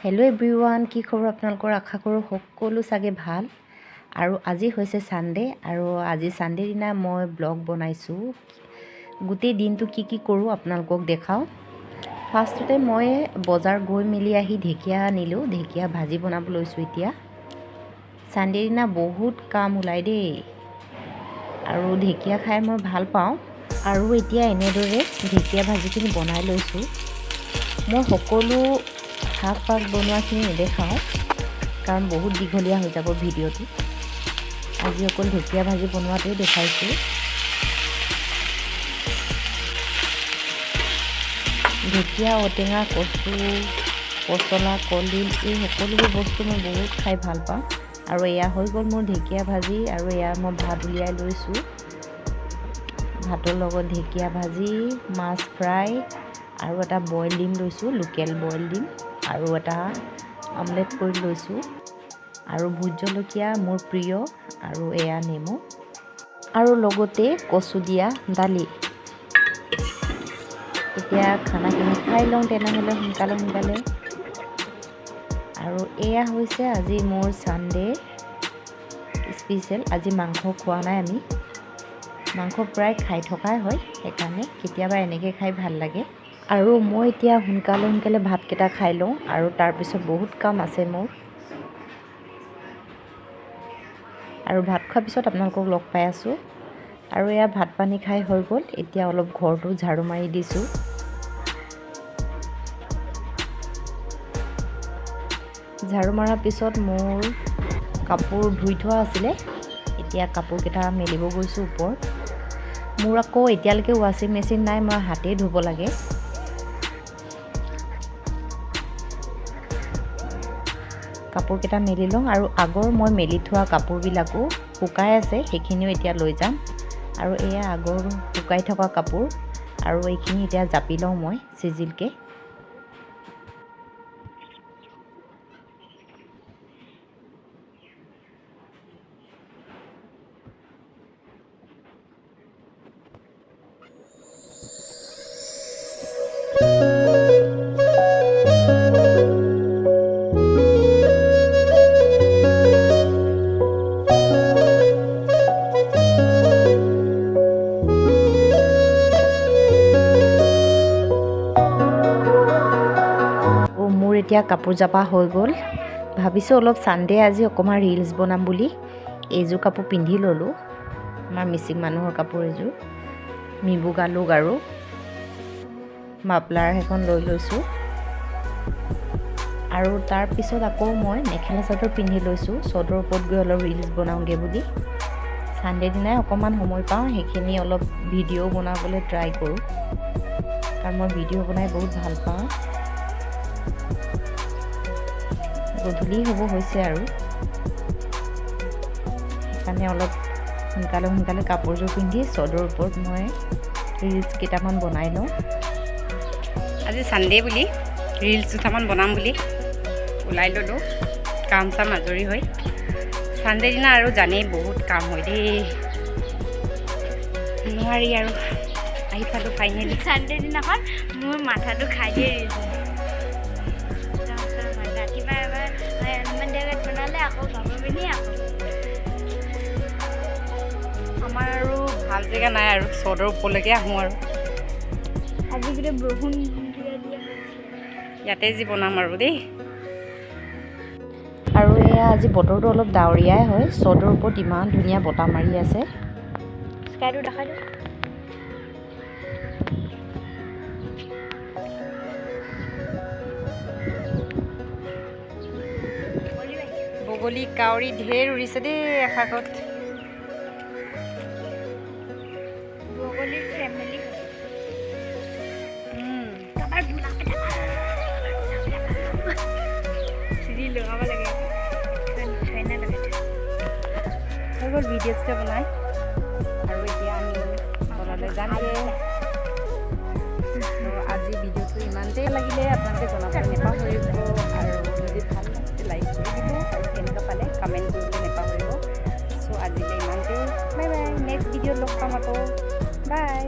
Hello' everyone, কি খবৰ আপোনালোকৰ? আশা কৰোঁ সকলো চাগে ভাল। আৰু আজি হৈছে ছানডে আৰু আজি ছানডে দিনা মই ব্লগ বনাইছোঁ। গোটেই দিনটো কি কি কৰোঁ আপোনালোকক দেখাওঁ। ফাৰ্ষ্টতে মই বজাৰ গৈ মেলি আহি ঢেকীয়া আনিলোঁ, ঢেকীয়া ভাজি বনাব লৈছোঁ। এতিয়া ছানডে দিনা বহুত কাম ওলাই দেই, আৰু ঢেকীয়া খাই মই ভাল পাওঁ। আৰু এতিয়া এনেদৰে ঢেকীয়া ভাজিখিনি বনাই লৈছোঁ। মই সকলো শাক পাত বনোৱাখিনি নেদেখাওঁ, কাৰণ বহুত দীঘলীয়া হৈ যাব ভিডিঅ'টো। আজি অকল ঢেকীয়া ভাজি বনোৱাটোৱে দেখাইছোঁ। ঢেকীয়া, ঔটেঙা, কচু, পচলা, কলডিল এই সকলোবোৰ বস্তু মই বহুত খাই ভাল পাওঁ। আৰু এয়া হৈ গ'ল মোৰ ঢেকীয়া ভাজি। আৰু এয়া মই ভাত উলিয়াই লৈছোঁ। ভাতৰ লগত ঢেকীয়া ভাজি, মাছ ফ্ৰাই আৰু এটা বইল ডিম লৈছোঁ, লোকেল বইল ডিম, আৰু এটা অমলেট কৰি লৈছোঁ। আৰু ভোট জলকীয়া মোৰ প্ৰিয়, আৰু এয়া নেমু, আৰু লগতে কচু দিয়া দালি। এতিয়া খানাখিনি খাই লওঁ তেনেহ'লে সোনকালে সোনকালে। আৰু এয়া হৈছে আজি মোৰ ছানডে স্পেচিয়েল। আজি মাংস খোৱা নাই আমি, মাংস প্ৰায় খাই থকাই হয়, সেইকাৰণে কেতিয়াবা এনেকৈ খাই ভাল লাগে। আৰু মই এতিয়া সোনকালে সোনকালে ভাতকেইটা খাই লওঁ, আৰু তাৰপিছত বহুত কাম আছে মোৰ। আৰু ভাত খোৱাৰ পিছত আপোনালোকক লগ পাই আছোঁ। আৰু এয়া ভাত পানী খাই হৈ গ'ল। এতিয়া অলপ ঘৰটো ঝাৰু মাৰি দিছোঁ। ঝাৰু মৰাৰ পিছত মোৰ কাপোৰ ধুই থোৱা আছিলে, এতিয়া কাপোৰকেইটা মেলিব গৈছোঁ ওপৰত। মোৰ আকৌ এতিয়ালৈকে ৱাশ্বিং মেচিন নাই, মই হাতেই ধুব লাগে। কাপোৰকেইটা মেলি লওঁ। আৰু আগৰ মই মেলি থোৱা কাপোৰবিলাকো শুকাই আছে, সেইখিনিও এতিয়া লৈ যাম। আৰু এয়া আগৰ শুকাই থকা কাপোৰ, আৰু এইখিনি এতিয়া জাপি লওঁ মই চিজিলকৈ। মোৰ এতিয়া কাপোৰ জাপা হৈ গ'ল। ভাবিছোঁ অলপ ছানডে আজি অকণমান ৰিলচ বনাম বুলি। এইযোৰ কাপোৰ পিন্ধি ল'লোঁ, আমাৰ মিচিং মানুহৰ কাপোৰ এইযোৰ, মিবু গালুক আৰু মাফলাৰ সেইখন লৈ লৈছোঁ। আৰু তাৰপিছত আকৌ মই মেখেলা চাদৰ পিন্ধি লৈছোঁ, চাদৰৰ ওপৰত গৈ অলপ ৰিলচ বনাওঁগৈ বুলি। ছানডে দিনাই অকণমান সময় পাওঁ, সেইখিনি অলপ ভিডিঅ' বনাবলৈ ট্ৰাই কৰোঁ, কাৰণ মই ভিডিঅ' বনাই বহুত ভাল পাওঁ। গধূলি হ'ব হৈছে আৰু, সেইকাৰণে অলপ সোনকালে সোনকালে কাপোৰযোৰ পিন্ধি চাদৰৰ ওপৰত মই ৰিলচ কেইটামান বনাই লওঁ। আজি ছানডে বুলি ৰিলচ দুটামান বনাম বুলি ওলাই ল'লোঁ, কাম চাম আজৰি হৈ। ছানডে দিনা আৰু জানেই বহুত কাম হয় দেই, নোৱাৰি আৰু। আহি পালোঁ ফাইনেলি। ছানডে দিনাখন মোৰ মাথাটো খাই দিয়ে ৰিলচ। ৰাতিপুৱা এবাৰ হনুমান দেৱত বনালে, আকৌ কাপোৰ পিন্ধি আকৌ। আমাৰ আৰু ভাল জেগা নাই আৰু, চাদৰৰ ওপৰলৈকে আহোঁ আৰু। আজি গোটেই বৰষুণ দিয়া দিয়া হৈছে। ইয়াতে যি বনাম আৰু দেই। আৰু এয়া আজি বতৰটো অলপ ডাৱৰীয়াই হয়, চাদৰৰ ওপৰত ইমান ধুনীয়া বতাহ মাৰি আছে। স্কাইটো দেখাই দিওঁ। বগলী কাউৰী ঢেৰ উৰিছে দেই আকাশত। বগলীৰ ফেমিলি। কাৰোবাৰ গোলাপ এটা চিৰি লগাব লাগে, ধুনীয়া লগাই থৈ। হৈ গ'ল ভিডিঅ' চিডিঅ' বনাই, আৰু এতিয়া আমি তললৈ যামগৈ। তো আজি ভিডিঅ'টো ইমানতেই লাগিলে, আপোনালোকে জনাবলৈ নেপাহৰিব। আৰু যদি ভাল লাগে লাইক কৰি দিব, আৰু কেনেকুৱা পালে কমেণ্ট কৰিবলৈ নেপাহৰিব। চ' আজিলৈ ইমানতেই, বাই বাই। নেক্সট ভিডিঅ'ত লগ পাম আকৌ, বাই।